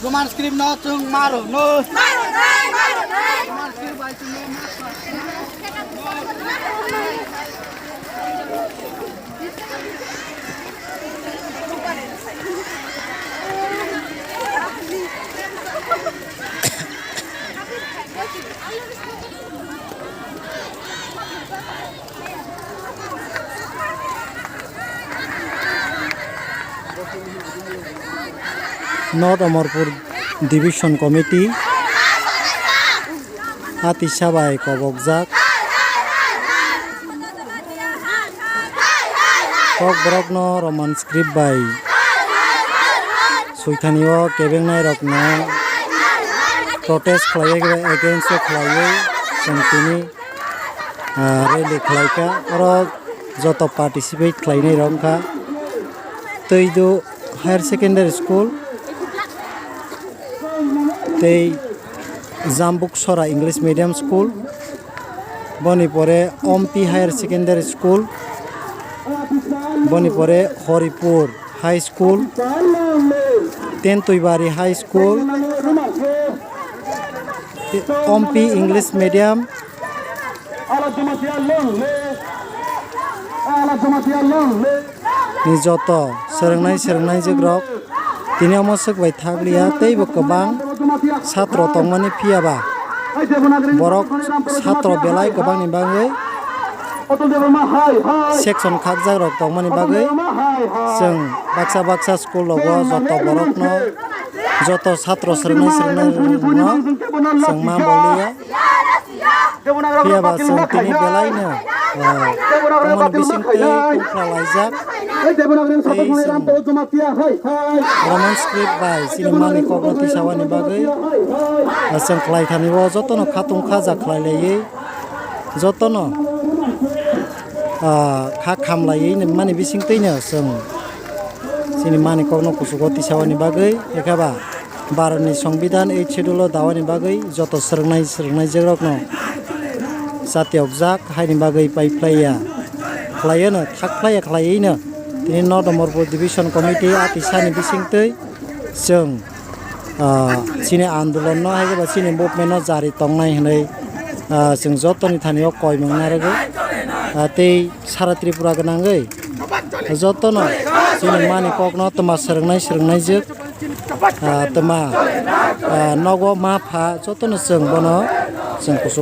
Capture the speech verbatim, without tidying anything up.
Roman script no chwng ma rw no. Ma rw nai, ma rw nai. Roman script bai chwng no ma rw nai. North Amarpur Division Committee a tisa bai kobokjak. Kokborokno Roman script bai swithani o kebengnairokno protest khlaiwi, against o khlaiwi chwng tini, ah, rally khlaikha. Oro joto participate khlainairok wngkha Twiduk Higher Secondary School tei Jambuksora English Medium School, boni pore Ompi Higher Secondary School, boni pore Horipur High School, Tentuibari High School, Ompi English Medium, ni joto swrwngnai swrwngnaijwkrok tini omo swk bai thak liya, teibo kwbang satro tongmani, phiya ba borok satro belai kwbangni bagwi section khakjakrok tongmani bagwi chwng baksa baksa school rogo joto borokno, joto satro swrwngnai swrwngnairokno chwng ma boliya. Phiya ba chwng tini belaino, ah, omo bisingtwi tongkha laijak. Tei chwng Roman script bai chini mani kokno tisawani bagwi, ah, chwng khlaithani o jotono khatung khaja khlai laiwi, jotono, ah, kha kham laiwi mani bisingtwino chwng chini mani kokno kuchugo tisawani bagwi, ekheba Bharatni Songbidan eighth schedule o dawani bagwi joto swrwngnai swrwngnaijwkrokno chatiyokjak haini bagwi pai phlaiya, khlaiwino thak phlaiya khlaiwino tini North Amarpur Division Committee a tisani bisingtwi chwng, ah, chini andolonno hai khe ba chini movement no jari tongnai hwnwi, ah, chwng jotoni thani o koimung narwgo, ah, tei sara Tripura gwnangwi jotono chini mani kokno twma swrwngnai swrwngnaijwk, ah, twma, ah, nogo ma pha jotono chwng bono chwng kuchuk